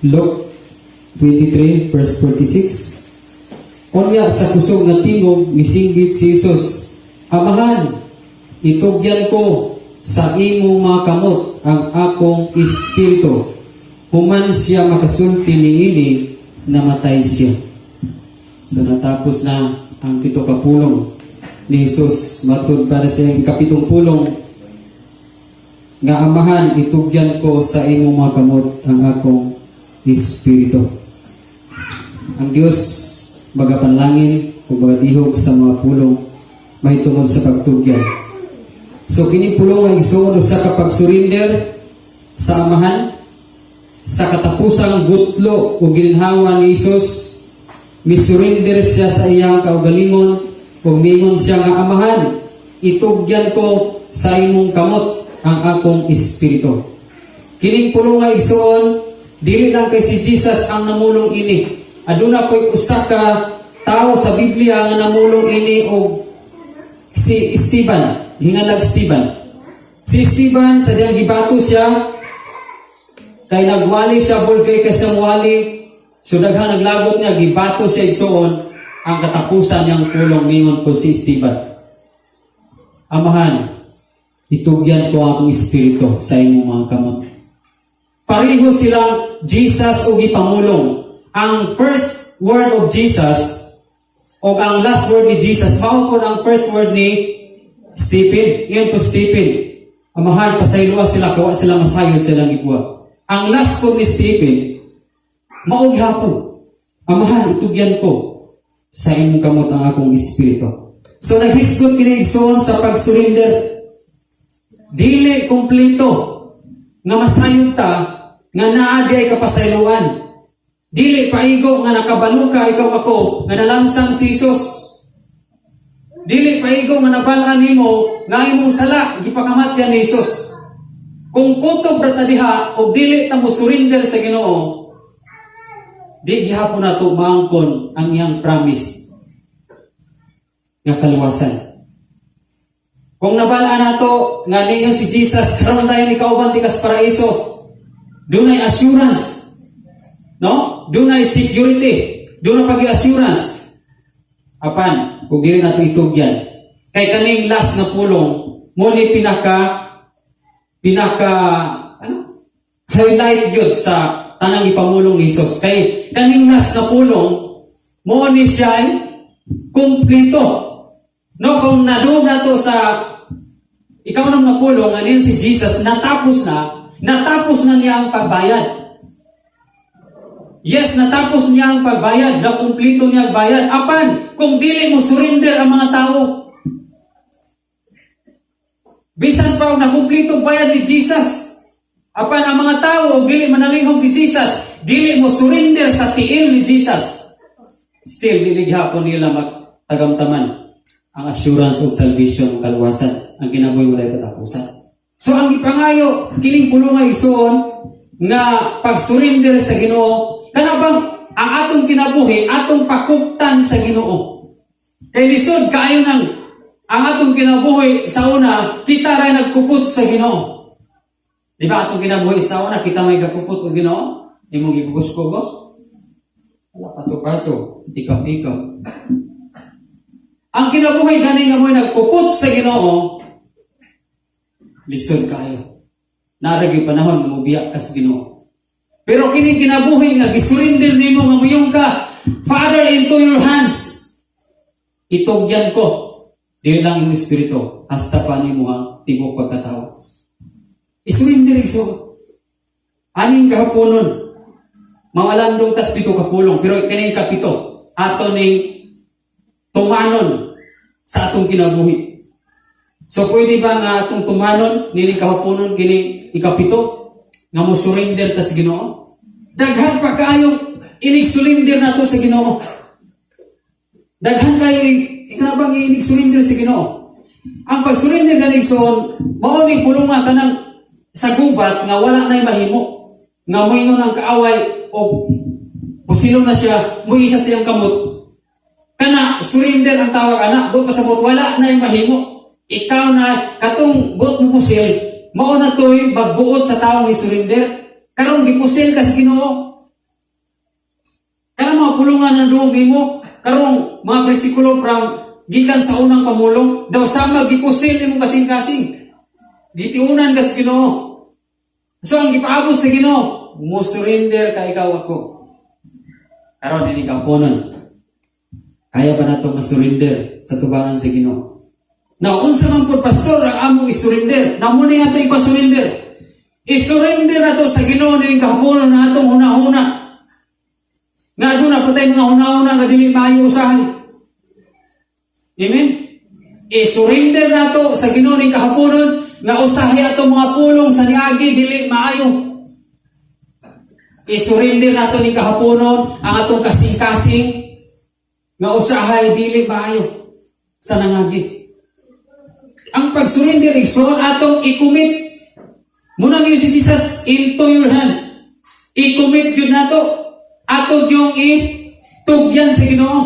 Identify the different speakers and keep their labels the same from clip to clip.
Speaker 1: Luke 23 verse 46. Unya sa kusog nga tingog misinggit si Jesus, "Amahan, itugyan ko sa imong mga kamot ang akong espiritu." Human siya makasulti niini, namatay siya. So natapos na ang pito ka pulong ni Jesus. Matud para sa iyang ikapitong pulong nga, "Amahan, itugyan ko sa imong mga kamot ang akong espiritu." Ang Dios magapanalangin o magadihog sa mga pulong mahitungod sa pagtugyan. So kini pulong ang igsuon usa ka pag-surrender sa Amahan sa katapusang gutlo o gininhawa ni Jesus. Misurrender siya sa iyang kaugalingon ug mingon siya nga, "Amahan, itugyan ko sa imong kamot ang akong espiritu." Kining pulong nga, igsuon, dili lang kay si Jesus ang namulong ini. Aduna po'y usa ka tawo sa Biblia nga namulong ini og si Esteban, hingalag Esteban. Si Esteban, sa diyang gibato siya, kay nagwali siya, bulkay kay siya wali. So daghang naglagot niya, gibato siya, igsuon, ang katapusan niyang pulong, mingon po si Esteban, "Amahan, itugyan ko ang akong espiritu sa imong mga kamot." Pareho silang Jesus o gipamulong. Ang first word of Jesus o ang last word ni Jesus, mao po ang first word ni Stephen. Iyon po Stephen, "Amahan, pasayloa sila, kay wa sila masayod sa ilang gibuhat." Ang last po ni Stephen, mao gihapon, "Amahan, itugyan ko sa imong kamot ang akong espiritu." So naghisgot kini, igsoon, sa pag-surrender. Dili kompleto nga masayod ta nga naa di ay kapasayloan. Dili paigo nga nakabalo ka, ikaw, ako, nga nalansang si Jesus. Dili paigo nga nabal-an nimo nga imong sala gipakamatyan ni Jesus. Kung kutob ra ta diha og dili ta mo surrender sa Ginoo, di gihapon nato maangkon ang iyang promise nga kaluwasan. Kung nabal-an nato nga niingon si Jesus, "Karon dayon ikaw ti kas paraiso," dunay assurance. No? Dunay security. Dunay pag-assurance. Apan, kung dili nato itugyan, kay kaning last nga pulong, mo ni pinaka pinaka ano, highlight yun sa tanang ipamulong ni Jesus. Kay kaning last nga pulong, mo ni siya ay kumpleto. No, kung nadungog nato sa ikaunom nga pulong, ano yun si Jesus, natapos na niya ang pagbayad. Yes, natapos niya ang pagbayad, nakumpleto niya ang bayad. Apan, kung dili mo surrender ang mga tao, bisan pa og nakumpleto ang bayad ni Jesus, apan ang mga tao, dili manalihog ni Jesus, dili mo surrender sa tiil ni Jesus, still, dili gihapon nila matagamtaman ang assurance of salvation, ang kaluwasan, ang kinabuhi walay katapusan. So ang ipangayo, kining pulunga, igsuon, nga pag-surrender sa Ginoo, kana bang ang atong kinabuhi, atong pakuptan sa Ginoo. Kay lisod kaayo nang ang atong kinabuhi sa una, kita ray nagkupot sa Ginoo. Di ba atong kinabuhi sa una, kita may gakupot og Ginoo? Imong gigugos-kugos? Wala, paso-paso, ikaw-ikaw. Ang kinabuhi gani nga mo'y nagkupot sa Ginoo, lisod kayo. Naragi panahon mo biya ka sa Ginoo. Pero kini kinabuhi nga gisurrender nimo nga muyong ka, "Father, into your hands. Itugyan ko dili lang imong espiritu, hasta pa nimo ang tibok pagkatao." Isurrender, igsoon. Aning kahaponon, mawalandong tas pito ka pulong, pero kining kapito, ato ning tumanon sa atong kinabuhi. So pwede ba nga atong tumanon nining kahaponon kini ikapito nga mo surrender ta sa Ginoo? Daghan pa kaayong inig surrender nato sa Ginoo. Daghan kayo ikaw bang inig surrender sa Ginoo? Ang pag-surrender gani, igsoon, mao ni pulunga kanang sa gubat nga wala na'y mahimo. Nga moingon ang kaaway o pusilon na siya, mo isa siyang kamot. Kana surrender ang tawag ana, buot pasabot wala na'y mahimo. Ikaw na katong buot mo pusil, mao na to'y magbuot sa taong ni surrender. Karon gipusil ka sa Ginoo. Kanang mga pulungan ng duog nimo karong mga bersikulo from gikan sa unang pamulong, daw sama gipusil imong kasing-kasing. Gitiunan kas Ginoo. So ang gipaabot sa Ginoo, mo surrender ka ikaw ako. Karon ini kaponon. Kaya ba nato ma-surrender sa tubangan sa Ginoo? Now, unsa man pud, pastor, ang among i-surrender? Now, muna nga ito ipa-surrender. I-surrender nato sa Ginoo ning kahaponon na atong hunahuna. Nga aduna pa tay mga hunahuna nga dili maayo usahay. Amen? I-surrender nato sa Ginoo ning kahaponon nga usahay atong mga pulong sa niagi dili maayo. I-surrender nato ning kahaponon ang atong kasing-kasing nga usahay dili maayo sa nangagi. Ang pag-surrender, igsoon, atong i-commit. Muna niyo si Jesus, "Into your hands." I-commit yun nato. Ato yung itugyan sa Ginoo.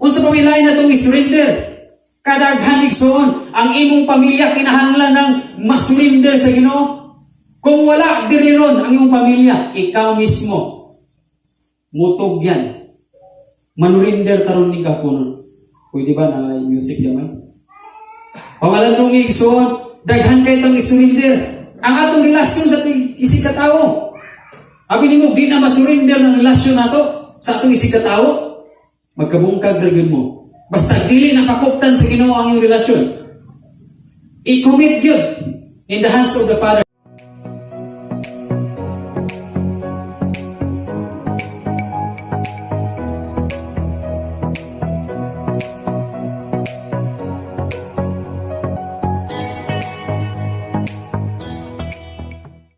Speaker 1: Unsa pa may lain natong i-surrender? Kadaghan, igsoon, ang imong pamilya kinahanglan ng masurrender sa Ginoo. Kung wala diri ron ang imong pamilya, ikaw mismo mutugyan. Manurinder karon ni kapunon. Pwede ba na music gamay? Pangalan nung igsoon, daghan kay tang isurrender. Ang atong relasyon sa ating isig katawo. Abi nimo di na masurrender ng relasyon nato sa atong isig katawo. Magkabungkag ra gyud mo. Basta dili na pakuptan sa Ginoo ang iyong relasyon. I-commit gyud in the hands of the Father.